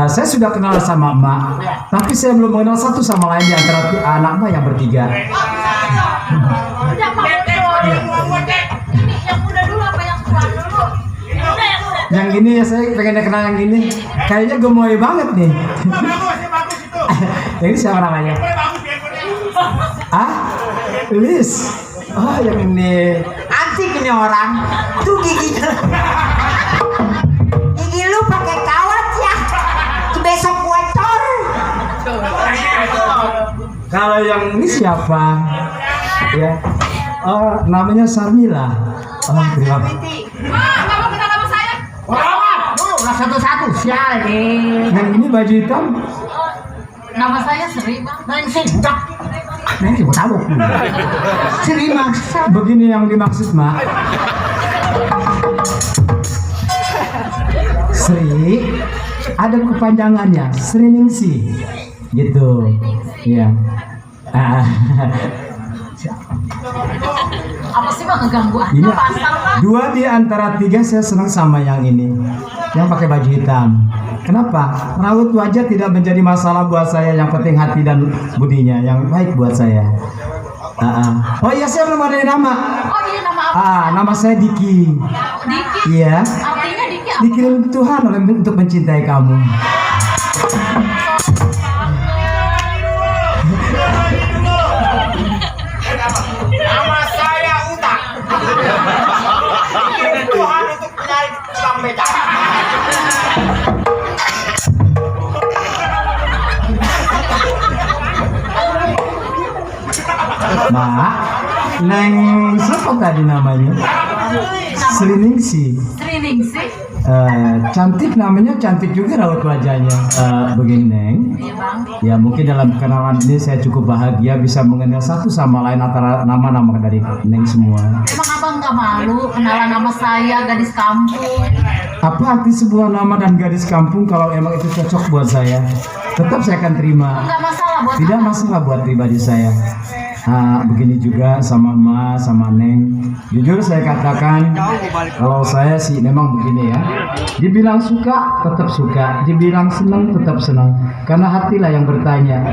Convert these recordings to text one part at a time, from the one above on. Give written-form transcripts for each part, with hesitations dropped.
Saya sudah kenal sama emak, tapi saya belum mengenal satu sama lain di antara anak emak yang bertiga. Yang gini ya, saya pengen kenal yang gini. Kayaknya gemoy banget nih. Yang ini siapa namanya? Liz. Oh, yang ini. Antik ini orang. Tuh giginya. Gigi lu pakai kawat ya. Besok bocor. Kalau yang ini siapa? Ya. Oh, namanya Sarmila. Oh, terima kasih. Kamu kenal nama saya? Udah satu-satu sial nih. Yang ini baju hitam. Nama saya Sri, Bang. Nah, ini tahu. Sri maksa. Begini yang dimaksud, Mak. Sri ada kepanjangannya, Sri Ningsi. Gitu. Iya. Apa sih Bang ngeganggu Ini Anda pasar, Bang? 2 di antara 3 saya senang sama yang ini, yang pakai baju hitam. Kenapa? Raut wajah tidak menjadi masalah buat saya, yang penting hati dan budinya yang baik buat saya. Oh iya, saya belum ada nama. Oh iya, nama apa? Nama saya Diki. Diki? Iya. Artinya Diki apa? Dikirim Tuhan untuk mencintai kamu. Nama saya Uta. Tuhan untuk mencari tukang becak. Mak, Neng siapa tadi namanya? Sri Ningsi. Sri Ningsih. Cantik namanya, cantik juga raut wajahnya. Begini Neng. Iya Bang. Ya mungkin dalam kenalan ini saya cukup bahagia bisa mengenal satu sama lain antara nama-nama dari Neng semua. Emang Abang nggak malu kenalan nama saya, gadis kampung? Apa arti sebuah nama dan gadis kampung kalau emang itu cocok buat saya? Tetap saya akan terima. Nggak masalah buat Tidak Abang. masalah buat pribadi saya. Begini juga sama Ma, sama Neng. Jujur saya katakan, kalau saya sih memang begini ya. Dibilang suka, tetap suka. Dibilang senang, tetap senang. Karena hatilah yang bertanya.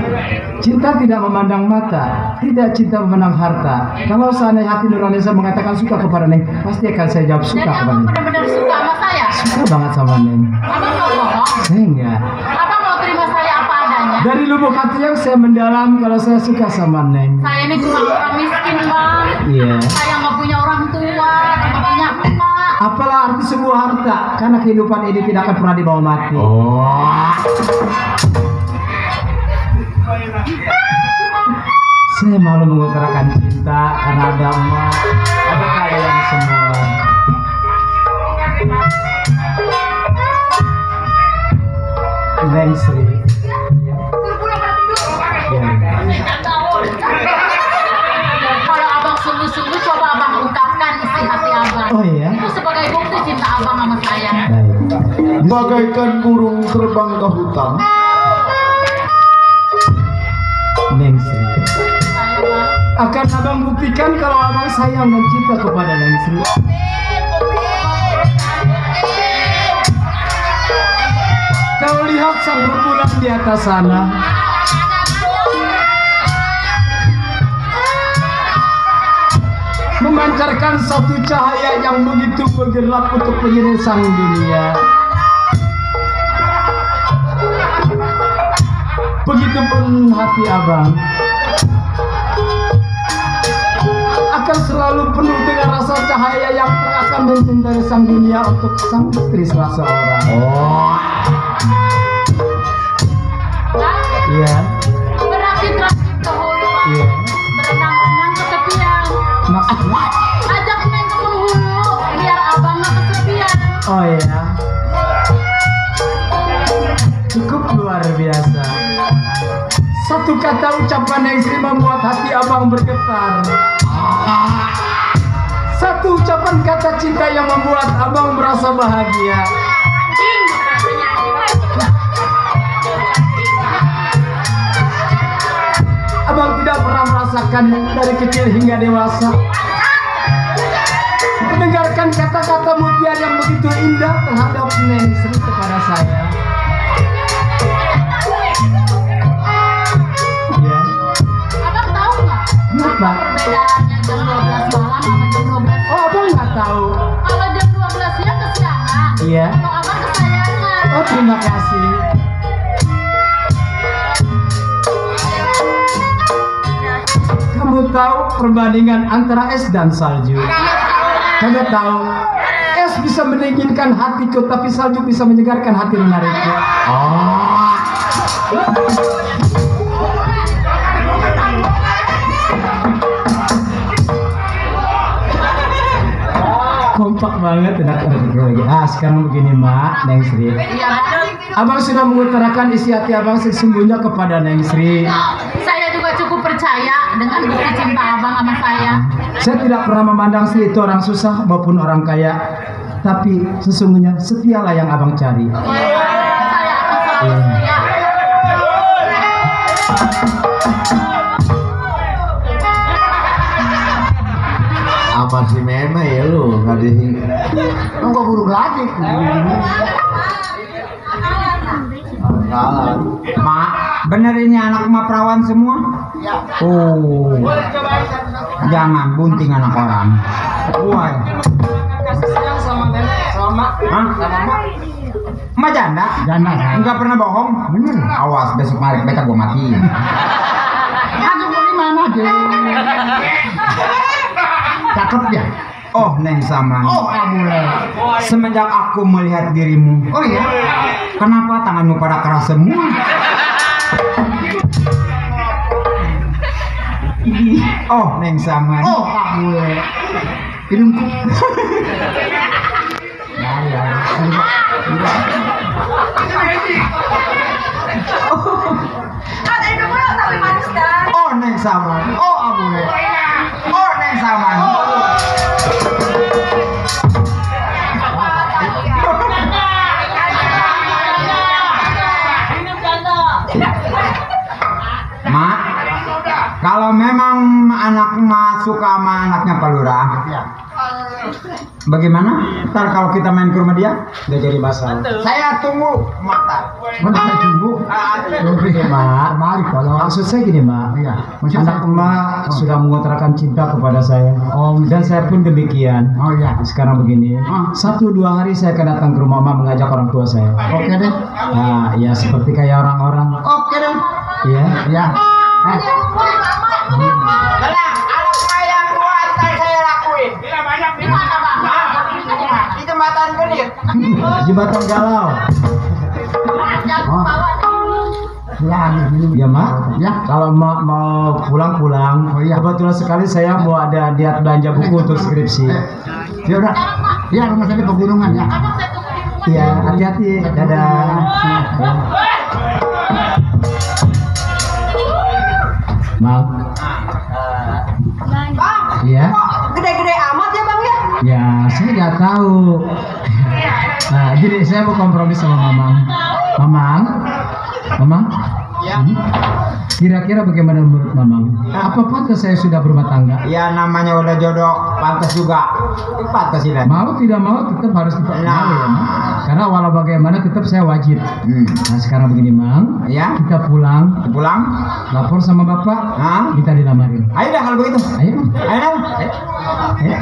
Cinta tidak memandang mata, tidak cinta memandang harta. Kalau seandainya hati nurani saya mengatakan suka kepada Neng, pasti akan saya jawab suka Jadi kepada Abang Neng. benar-benar suka sama saya? Suka banget sama Neng. Abang nggak bohong? Saya enggak. Abang mau terima saya apa adanya? Dari lubuk hati yang saya mendalam kalau saya suka sama Neng. Saya ini cuma orang miskin Bang. Iya. Saya nggak punya orang tua, nggak punya emak. Apalah arti sebuah harta? Karena kehidupan ini tidak akan pernah dibawa mati. Saya malu mengutarakan cinta karena ada emak, ada kalian semua. Neng Sri. Ya. Kalau Abang sungguh-sungguh coba Abang ungkapkan isi hati Abang. Oh iya. Itu sebagai bukti cinta Abang sama saya. Baik. Bagaikan burung terbang ke hutan, Neng Sri. Saya Bang. Akan abang buktikan kalau abang sayang dan cinta kepada Neng Sri. Kau lihat sang rembulan di atas sana. Memancarkan satu cahaya yang begitu bergelap untuk menyinari sang dunia. Begitupun hati abang akan selalu penuh dengan rasa cahaya yang akan mencintai sang dunia untuk sang istri salah seorang. Iya. Berakit-rakit dahulu Bang. Iya. Berenang-renang kesepian. Maksudnya? Ajak Neng ke penghulu biar Abang nggak kesepian. Oh iya. Cukup luar biasa. Satu kata ucapan Neng Sri membuat hati abang bergetar. Satu ucapan kata cinta yang membuat abang merasa bahagia. Abang tidak pernah merasakan dari kecil hingga dewasa. Mendengarkan kata-kata mutiara yang begitu indah terhadap Neng Sri kepada saya. terima kasih. Kamu tahu perbandingan antara es dan salju? Kamu tahu es bisa mendinginkan hatiku, tapi salju bisa menyegarkan hati lunariku. Oh. Kompak banget, enak lagi. Sekarang begini, Mak, Neng Sri. Abang sudah mengutarakan isi hati abang sesungguhnya kepada Neng Sri. Saya juga cukup percaya dengan bukti cinta abang sama saya. Saya tidak pernah memandang Sri itu orang susah maupun orang kaya, tapi sesungguhnya setialah yang abang cari. Saya akan selalu setia. Apa sih memang ya lu tadi? Nunggu burung lagi. Mak, bener ini anak emak perawan semua? Oh, jangan bunting anak orang. Wah. Kasih sayang sama nenek, sama mak. Emak janda? Janda. Enggak pernah bohong? Bener. Awas besok mari beta gua matiin. Aduh, di mana deh? Cakep ya? Oh, Neng Saman. Oh, boleh. Semenjak aku melihat dirimu, Oh iya. kenapa tanganmu pada keras semua? Oh, Neng Saman. Oh, boleh. Hidungku. Ya. Oh, Neng Saman. Oh, boleh. Oh, Neng Saman. Mak, kalau memang anak Mak suka sama anaknya Pak Lurah, bagaimana? Ntar kalau kita main ke rumah dia, nggak jadi masalah. Saya tunggu, Mak. Mana tunggu? Mak, maksud saya gini, Mak. Anak Mak sudah mengutarakan cinta kepada saya. Dan saya pun demikian. Oh iya. Sekarang begini, 1-2 hari saya akan datang ke rumah Mak mengajak orang tua saya. Oke deh. Nah, ya seperti kayak orang-orang. Oke deh. Iya. Ya. Anak saya buat saya lakuin. Di mana bang? Di jembatan Belir. Jembatan Galau. Jangan bawa. Ya, Mak. Ya, kalau Mak mau pulang-pulang. Oh iya. Kebetulan sekali saya mau ada niat belanja buku untuk skripsi. Ya udah. Ya, rumah sakit pegunungan ya. Abang saya tunggu di rumah. Iya, hati-hati. Dadah. Mak. Bang, Iya. kok gede-gede amat ya bang ya? Ya, saya nggak tahu. Nah, jadi saya mau kompromi sama Mamang. Mamang. Ya. Kira-kira bagaimana menurut Mamang? Apa pantas saya sudah berumah tangga? Ya namanya udah jodoh, pantas juga. Pantas sih lah. Mau tidak mau tetap harus kita kenal ya, Mang. Karena walau bagaimana tetap saya wajib. Nah, sekarang begini, Mang. Ya, Kita pulang, pulang. lapor sama Bapak, Hah? kita dilamarin. Ayo dah kalau begitu. Ayo, Mang. Ayo dah. Ayo.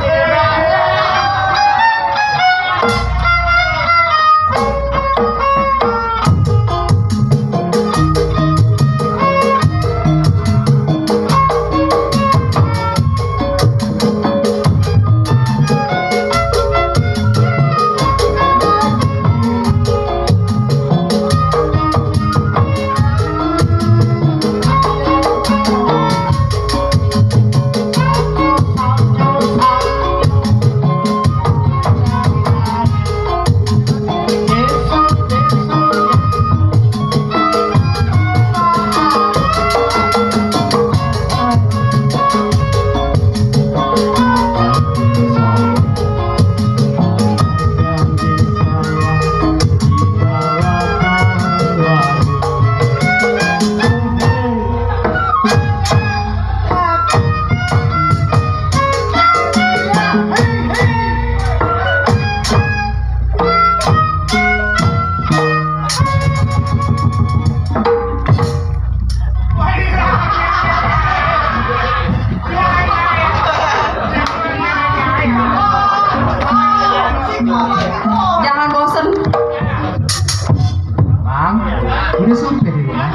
Udah sampai di rumah.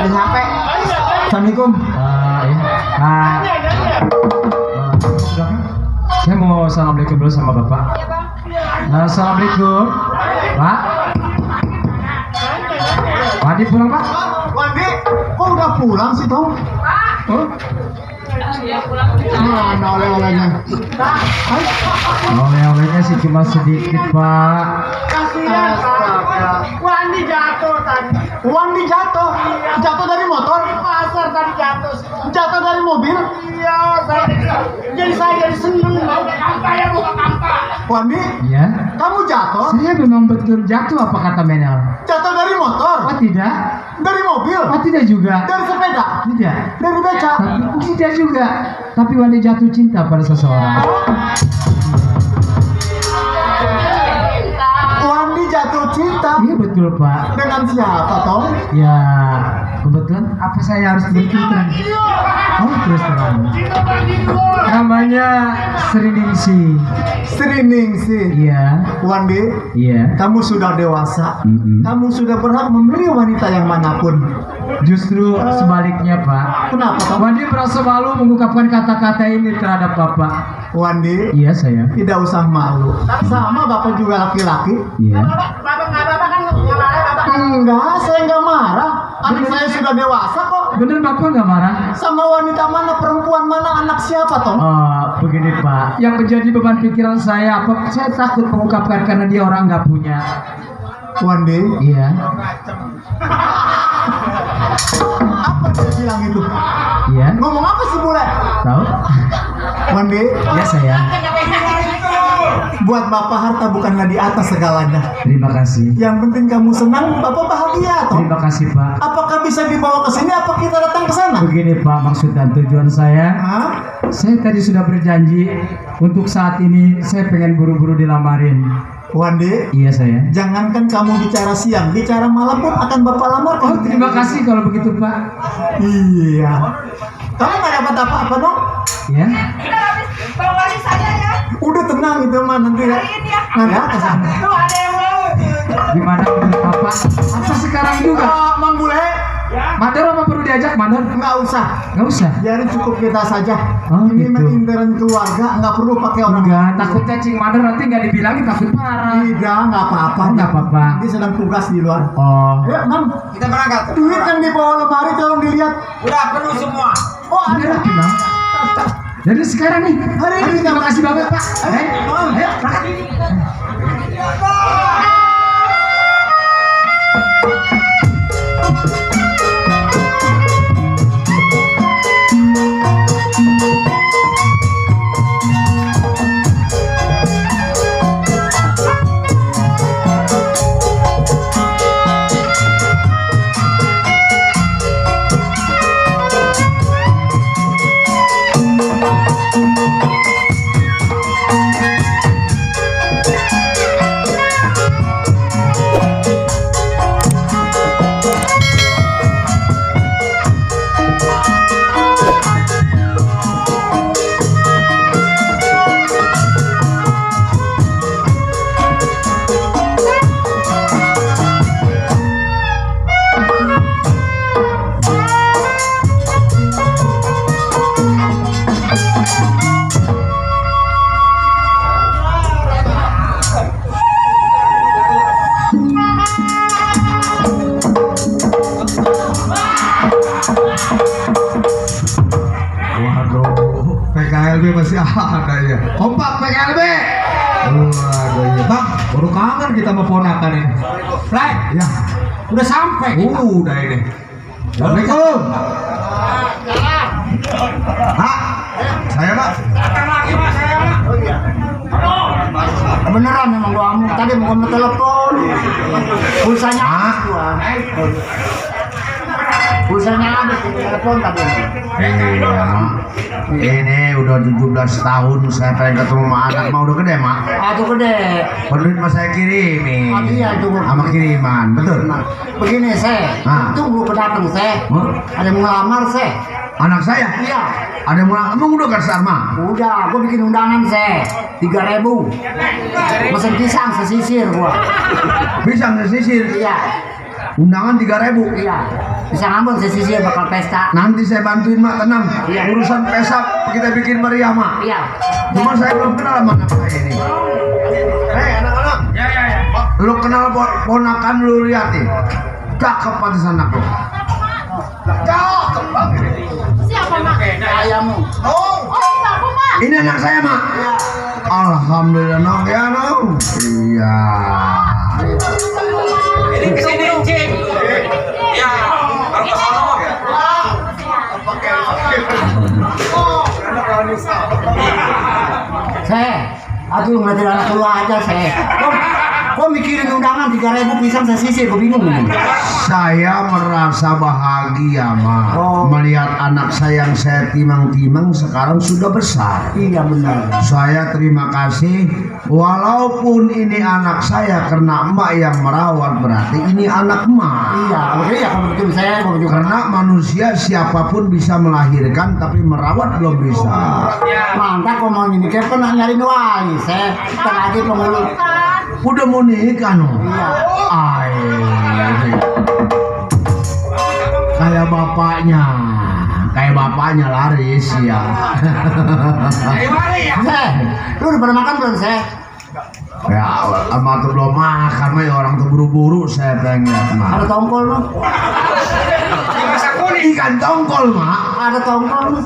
Udah sampai. Assalamualaikum. Ya. Sudah kan? Saya mau assalamualaikum dulu sama bapak. Assalamualaikum, Pak. Wadi pulang Pak? Wandi, kok udah pulang sih Tom? Oh, Mana oleh-olehnya? oleh-olehnya sih cuma sedikit Pak. Kasihan Pak. Wandi jatuh tadi. Wandi jatuh? Jatuh dari motor? Di pasar tadi jatuh. Jatuh dari mobil? Iya, saya jadi seneng. Wandi, Ya, kamu jatuh? saya memang betul jatuh apa kata Menel? Jatuh dari motor? Oh tidak, Dari mobil? oh tidak juga, Dari sepeda? tidak, Dari beca? tapi tidak juga. Tapi Wandi jatuh cinta pada seseorang. Wandi jatuh cinta? Iya betul Pak. Dengan siapa, Tom? Ya kebetulan apa saya harus berterus terang? Oh terus terang. Namanya Sri Ningsih. Sri Ningsih. Iya, Wandi, iya. kamu sudah dewasa. Mm-mm. Kamu sudah berhak memilih wanita yang manapun. Justru sebaliknya Pak. Kenapa, Tom? Wandi merasa malu mengungkapkan kata-kata ini terhadap Bapak. Wandi, Iya saya. tidak usah malu. Sama Bapak juga laki-laki. Iya. Enggak, saya enggak marah. Anak saya sudah dewasa kok. Bener Bapak nggak marah? Sama wanita mana, perempuan mana, anak siapa, Tom? Oh, begini Pak. Yang menjadi beban pikiran saya, apa? Saya takut mengungkapkan karena dia orang nggak punya. Wandi, Iya. apa dia bilang itu? Iya. Ngomong apa sih bule? Tahu? Wandi, Ya saya. buat Bapak harta bukanlah di atas segalanya. Terima kasih. Yang penting kamu senang, Bapak bahagia, Tom. Terima kasih Pak. Apakah bisa dibawa ke sini? Apa kita datang ke sana? Begini Pak, maksud dan tujuan saya. Hah? Saya tadi sudah berjanji untuk saat ini saya pengen buru-buru dilamarin. Wandi, Iya saya. jangankan kamu bicara siang, bicara malam pun akan Bapak lamar. Oh terima kasih kalau begitu Pak. Iya. Kamu nggak dapat apa-apa dong? Ya. Udah tenang itu mah nanti ya. Nanti ke sana. Gimana menurut Bapak? Apa sekarang juga? Mang Bule, Mandor apa perlu diajak Mandor? nggak usah. Nggak usah. Biarin cukup kita saja. Oh, Ini gitu. mah intern keluarga, nggak perlu pakai orang. Enggak, takutnya Cing Mandor nanti nggak dibilangin takut parah. Tidak, nggak apa-apa. Oh, nggak apa-apa. Dia sedang tugas di luar. Oh. Ayo, Mang. Kita berangkat. Duit yang di bawah lemari tolong dilihat. Udah penuh semua. Oh, Udah ada. rapi Bang. Jadi sekarang nih. Hari ini Aduh, terima kasih banget Pak. Ayo, ayo, berangkat. PKLB masih ada ya. Kompak PKLB. Waduh ya. Bang, baru kangen kita mau ponakan ini. Play. Ya. Udah sampai. Udah ini. Assalamualaikum. Pak, saya Pak. Beneran memang gua amuk tadi mau kamu telepon. Pulsanya habis gua. Pulsanya habis telepon tadi. Iya, Mak. Ini udah 17 tahun saya pengen ketemu sama anak. Mau udah gede, Mak. Aduh gede. Perlu mas saya kirimin. Oh, iya, itu. Sama kiriman, betul. Nah, begini saya, Ah. tunggu kedatang saya. Hah? Ada yang mau ngelamar saya. Anak saya? Iya. Ada yang mulai, emang udah kan Sarma? Udah, gua bikin undangan saya 3.000. Mesen pisang sesisir gua. Bisa ngesisir? Iya. Undangan 3.000. Iya. Bisa ngambon sesi bakal pesta. Nanti saya bantuin mak, tenang. Iya. Urusan pesta kita bikin meriah mak. Iya. Cuma saya belum kenal sama anak saya ini. anak-anak. Ya. Lu kenal ponakan lu, lihat nih. Cakep pantas anak lu. Cakep banget. Siapa mak? Ayammu. Oh, Oh aku mak. Ini anak saya mak. Alhamdulillah nok ya nok. Iya. Ini kesini cik. Ya. Aduh nggak anak lu aja Kok mikirin undangan 3.000 pisang sesisir, gue bingung nih. Saya merasa bahagia mak. Oh. Melihat anak saya yang saya timang-timang sekarang sudah besar. Iya benar. Saya terima kasih. Walaupun ini anak saya karena emak yang merawat, berarti ini anak emak. Iya, oke ya kalau begitu saya juga. Karena manusia siapapun bisa melahirkan, tapi merawat belum bisa. Mantap kok mau ini kayak pernah nyari wali. Saya tengah aja penghulu. Udah mau nikah no? Iya. Ay, kayak bapaknya laris ya. Lu udah pernah makan belum saya? Ya, sama tuh belum makan, mah ya orang tuh buru-buru saya pengen Ada mah. tongkol lu. Ikan tongkol mak. Ada tongkol lu.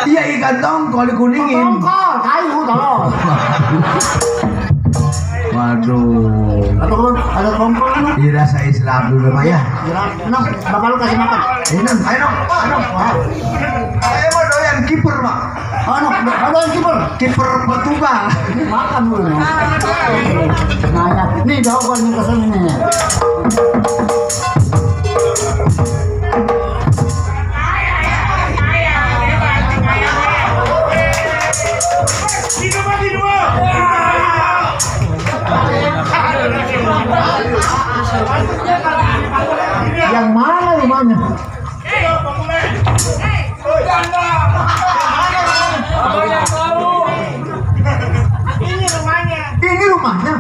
Iya ikan tongkol dikuningin. Tongkol, kayu tolong. Waduh. Ada tongkol lu. Iya saya istirahat dulu mah ya. Nong, bapak lu kasih makan. Ayo mah doyan kiper mak. Ada yang kiper. Kiper Portugal. Makan dulu Nong. Nah ya, nih tongkol nih kesini nih. Yang mana rumahnya? Ini rumahnya.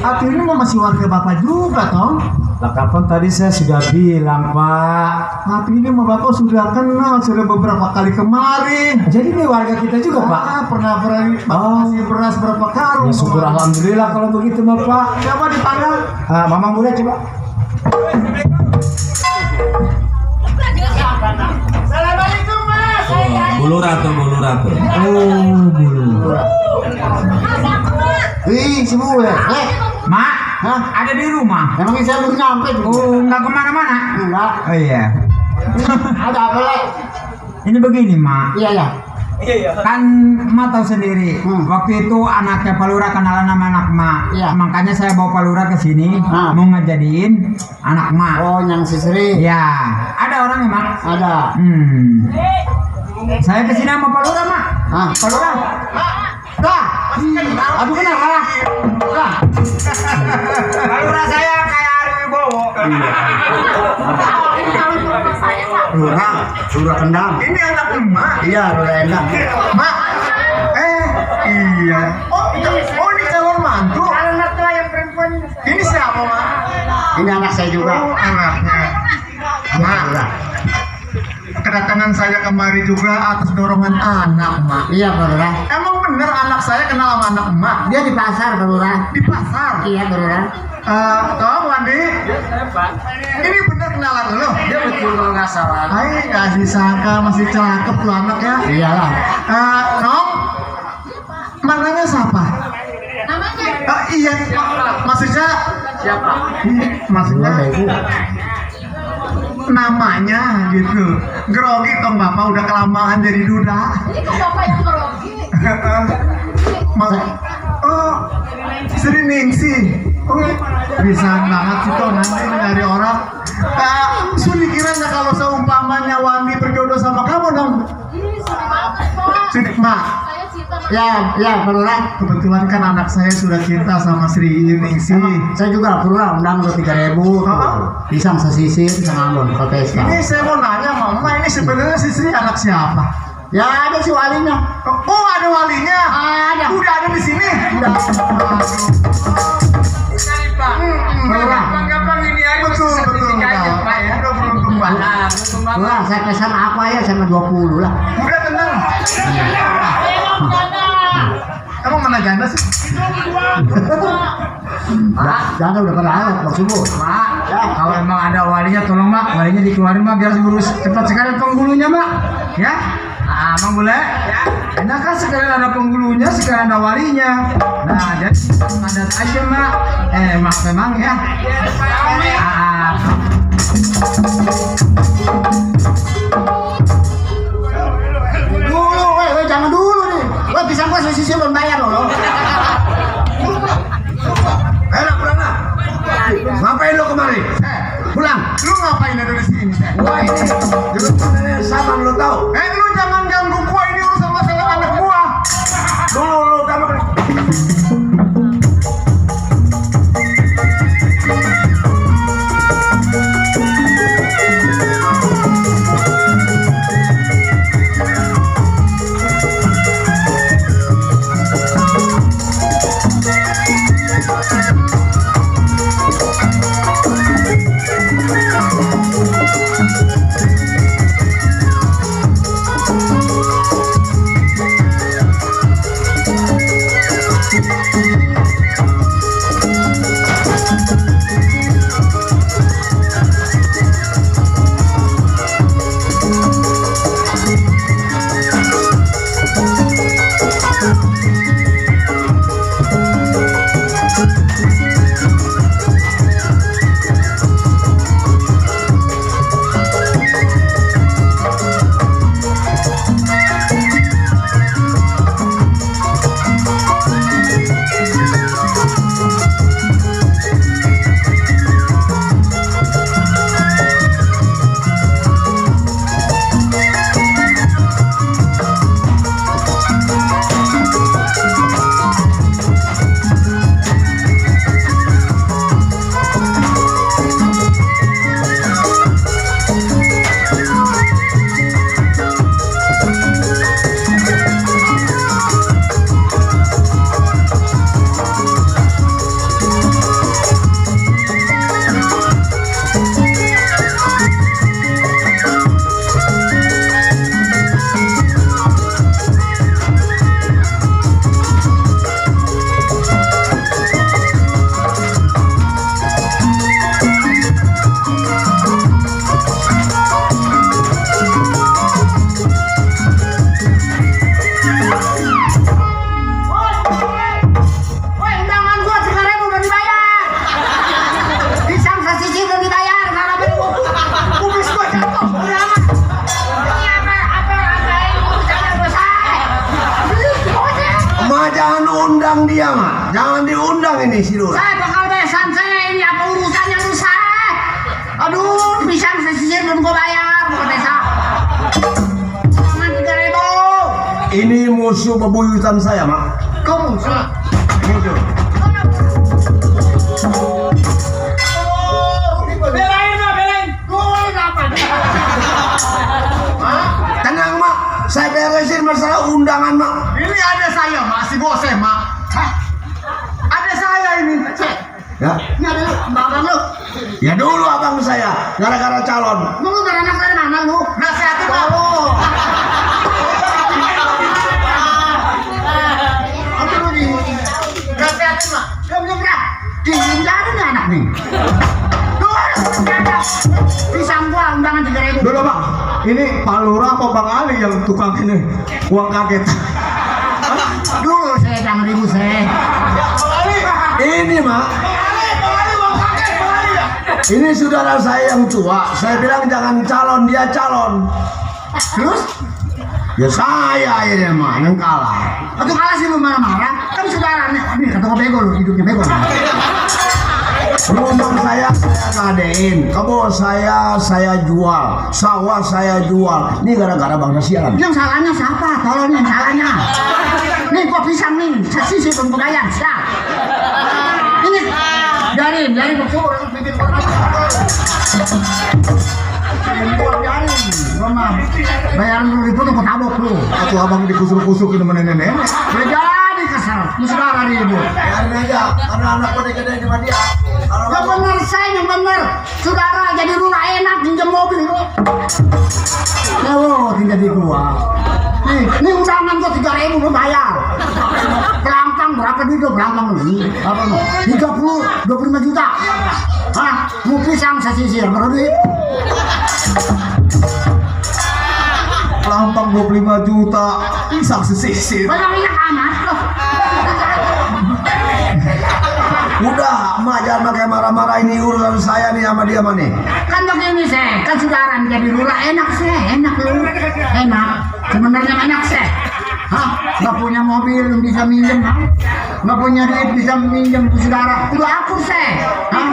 Atau ini masih warga bapak juga toh? Lah kapan tadi saya sudah bilang Pak. Tapi ini sama bapak sudah kenal, sudah beberapa kali kemarin. Jadi ini warga kita juga Pak. Pernah kasih beras berapa karung? Ya syukur alhamdulillah kalau begitu Bapak. Siapa dipanggil? Mamang boleh coba. Assalamualaikum mas. Bulu ratu. Oh, bulu. Wih, si Bule. Mak, Hah? ada di rumah. Emang saya belum nyampe juga. Oh, nggak kemana-mana. Enggak. Oh iya. Ada apa Le? Ini begini, Mak. Iya. Kan Mak tahu sendiri. Waktu itu anaknya Palura kenalan sama anak Mak. Iya. Makanya saya bawa Palura ke sini mau ngejadiin anak Mak. Oh, yang si Sri. Ya, ada orangnya, Mak. Ada. Saya kesini sama Palura, Mak. Hah? Palura. Dah. Aduh kenapa? Dah. Palura saya kayak Ari Wibowo. Lura kendang. Ini anak emak. Iya, Lura endang. Mak. Iya. Oh ini calon mantu. Anak tua yang perempuan ini. Ini siapa mak? Ini anak saya juga. Anaknya. Mak. Kedatangan saya kemari juga atas dorongan anak mak. Iya, Lura. Emang bener anak saya kenal sama anak emak? Dia di pasar, Lura. Di pasar. Iya, Lura. Toh Wandi. Ini bener kenalan lo? Dia betul kalau nggak salah. Hai, nggak disangka masih cakep lo anak ya. Iyalah. Nong, mananya siapa? Namanya? Iya, maksudnya Siapa? maksudnya namanya gitu. Grogi dong bapak udah kelamaan jadi duda. Ini kok bapak yang grogi? Sri Ningsi. Bisa banget sih tuh nanti dari orang. Sudi kira nggak kalau seumpamanya Wandi berjodoh sama kamu dong? Ih, sedih banget Pak. Sudi, mak. Saya cinta. Ya, Lura. Kebetulan kan anak saya sudah cinta sama Sri Ningsi. Saya juga Lura undang ke 3.000. Pisang sesisir sama ambon ke pesta. Ini saya mau nanya, mama ini sebenarnya si Sri anak siapa? Ya ada si walinya. Oh ada walinya? Ada. Udah ada di sini? Udah. Gampang ini aja. Betul. Wah, saya pesan apa ya sama 20 lah. Udah tenang. Emang mana janda sih? Jangan udah pada alat Bang Subuh. Mak, kalau emang ada walinya tolong mak, walinya dikeluarin mak biar urus cepat sekali penghulunya mak. Ya, Bang boleh? Enak kan sekalian ada penghulunya, sekalian ada walinya. Nah, jadi padat aja mak. Mak memang ya. Dulu, jangan dulu nih. Pisang gua sisi belum bayar loh. Pulang. Ngapain lo kemari? Pulang. Lu ngapain ada di sini? Wah ini julukannya sama lo tahu. Lu jangan ganggu gua, ini urusan masalah anak gua. Dulu kamu. Undang dia mah, jangan diundang ini si Lura. Saya bakal besan saya ini apa urusannya lu saya? Aduh, pisang saya sisir belum gua bayar, bukan desa. Jangan 3.000. Ini musuh bebuyutan saya mak. Kau musuh. Musuh. Belain. Gua apa? Tenang mak, saya beresin masalah undangan mak. Ini ada saya, Mak, si bosnya, Mak. Ada saya ini. Ya, Ini ada abang lu. ya dulu abang saya, gara-gara calon. Lu beranak dari mana lu? Nasihatin Mak. Apa lu nih? Nasihatin Mak. Belum berah. Dingin jadi nih anak nih. Pisang gua undangan 3.000. Dulu mak, ini Pak Lura apa Bang Ali yang tukang ini uang kaget? Dulu saya jangan ribut saya. Ini mak, ini saudara saya yang tua. Saya bilang jangan calon, dia calon. Terus? Ya saya ini mak yang kalah. Waktu kalah sih lu marah-marah. Kan saudara nih, kata gua bego lu, hidupnya bego. Rumah saya gadein, kebun saya jual, sawah saya jual. Ini gara-gara Bang Nasian. Yang salahnya siapa? Tolong yang salahnya. Nih gua pisang nih, sisi belum bayar. Siap. Ini dari bersyukur bikin koran. Dari rumah bayaran dulu itu tuh tabok lu. Atau abang dikusuk-kusukin sama nenek-nenek. Udah jadi kesel, saudara ribut. Biarin aja, karena anak gue gede sama dia. Yang bener saya yang bener, saudara jadi lu enak pinjam mobil. tinggal di gua. Nih undangan gua 3.000 lu bayar. Pelangkang berapa duit lo pelangkang ini? Apa no? 25 juta. Hah? Mau pisang sasisir berapa duit? Lampang 25 juta, pisang sesisir. Banyak minyak amat loh. Udah, emak jangan pakai marah-marah, ini urusan saya nih sama dia nih. Kan begini sih, kan saudara jadi lurah enak sih, enak lu, enak. Sebenarnya enak sih. Hah? Gak punya mobil bisa minjem, ha? Gak punya duit bisa minjem ke saudara. Udah akur sih, hah?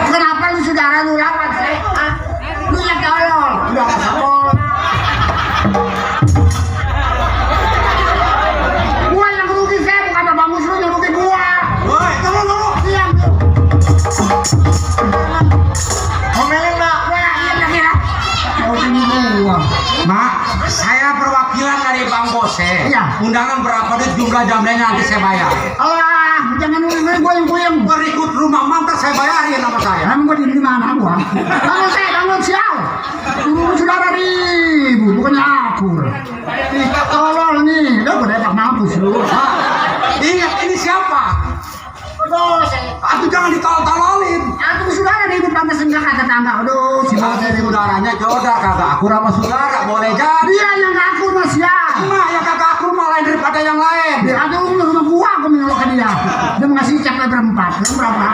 Kenapa lu saudara lu lawan sih? Hah? Lu yang tolol, udah gak sekolah. Gua yang rugi sih, bukan Abang Muslim yang rugi gua. Woi, tunggu. Diam. Ngomelin mak. Wah, iya kira. Mau ini gua. Mak, saya perwakilan dari Bang Bose. Iya. Undangan berapa duit jumlah jamnya nanti saya bayar. Allah, jangan goyang-goyang. Berikut rumah mantar saya bayarin nama saya. Emang gua di mana gua? Kamu saya bangun sial. Dulu saudara ribu, bukannya aku. Tolol nih, udah gua dapat mampus lu. Ingat ini siapa? Aku jangan ditolol-tololin. Aku saudara ribut pantas enggak kata tetangga. Aduh, si Kalau dari saudaranya jodoh kagak aku sama saudara boleh jadi. dia yang ngaku mas ya. Emak yang kagak aku malah lain daripada yang lain. Aduh, rumah gua aku menyolokkan dia. Dia mengasih capek berempat. Berapa?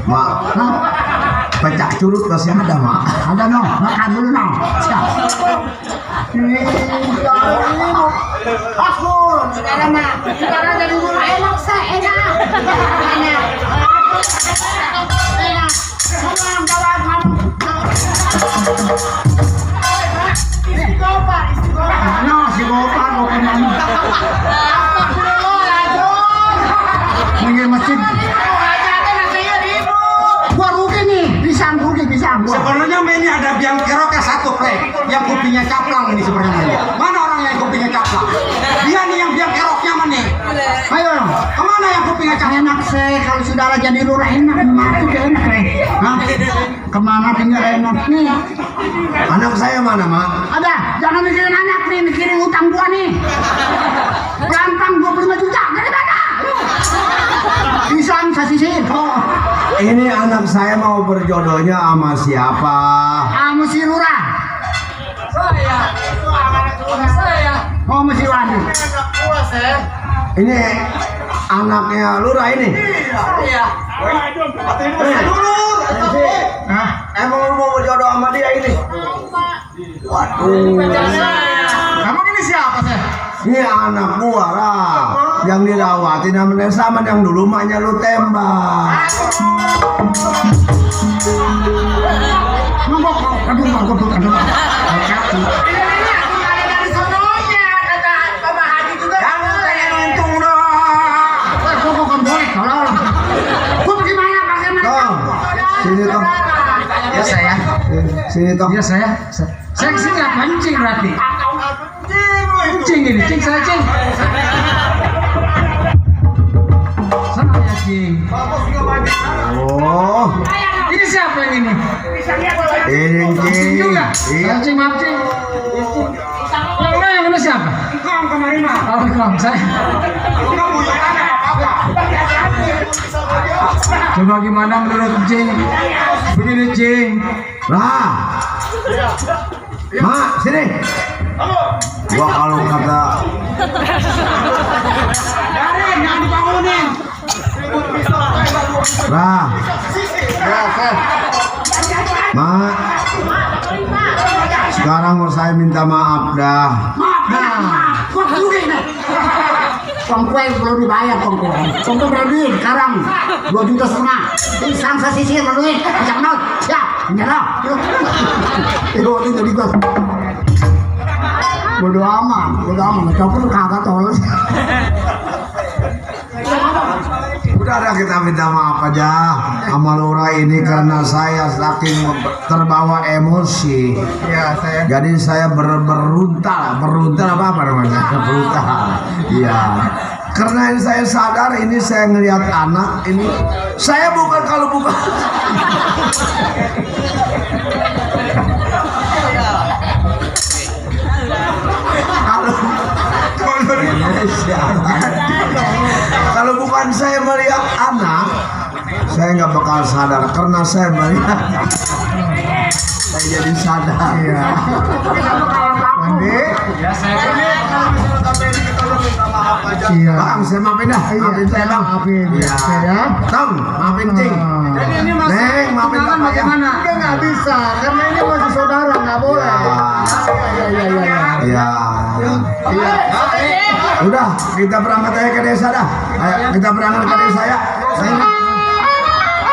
Mak, Hah? pecah curut masih ada mak. Ada no, makan dulu no. Siap. Aku, saudara mah, saudara jadi rumah enak sih, enak. Enak. Senang kawan kamu. Istighfar. No, si Gopar, Gopar mana? Minggir masjid. Gua rugi nih, pisang gua. Sebenarnya ini ada biang keroknya satu plek, yang kupingnya caplang ini sebenarnya. Mana orang yang kupingnya caplang? Dia nih yang biang keroknya mana? Ayo, Kemana yang kupingnya caplang? enak sih kalau saudara jadi lurah enak, mati enak sih. Hah? Kemana tinggal enak nih? Anak saya mana mak? Ada, jangan mikirin anak nih, mikirin utang gua nih. Gampang 25 juta, dari mana? Pisang sasisir. Oh, Ini anak saya mau berjodohnya sama siapa? kamu si lurah. Oh, mesti wani. Ini anaknya lurah ini. Hah? Emang lu mau berjodoh sama dia ini? Waduh. Kamu ini siapa sih? Ini anak gua lah. Yang dirawatin sama yang dulu maknya lu tembak. Ngomong, aduh. Kaki. Kamu pengen untung dong. Kok kan boleh tolong. Gua bagaimana pakai Tong, sini tong. Ya saya. Sini tong. Ya saya. Saya kesini apa cing berarti? Cing ini, cing saya cing. Sana ya cing. Oh, Ini siapa yang ini? ini Cing juga. Iya. Saya cing maaf cing. Yang mana siapa? Oh, Kong, saya. Coba gimana menurut cing? Begini cing. Lah. Mak, sini. Gua kalau kata jangan dibangunin. lah. Mak. Sekarang mau saya minta maaf dah. Maaf, kok rugi nih? Kongkue belum dibayar kongkue. Kongkue berapa sekarang? 2,5 juta. Pisang sasisir berapa duit? Ajak nol. Ya, nyerah. Itu jadi gua. Bodo amat. Coba lu kagak tolong. Udah ada kita minta maaf aja sama Lura ini karena saya saking terbawa emosi. Ya saya. Jadi saya beruntal apa namanya? Beruntal. Iya. Karena ini saya sadar ini saya ngelihat anak ini saya bukan Kapan saya melihat anak, saya nggak bakal sadar karena saya melihat saya jadi sadar. Iya. Andi. Iya. Bang, saya maafin dah. Maafin saya bang. Maafin. Iya. Ya. Tong, maafin cing. Ini Neng, maafin bapak ya. bagaimana? Dia nggak bisa karena ini masih saudara, nggak boleh. Iya. Udah, kita berangkat aja ke desa dah. Ayo, kita berangkat ke desa ya.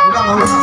Udah nggak usah.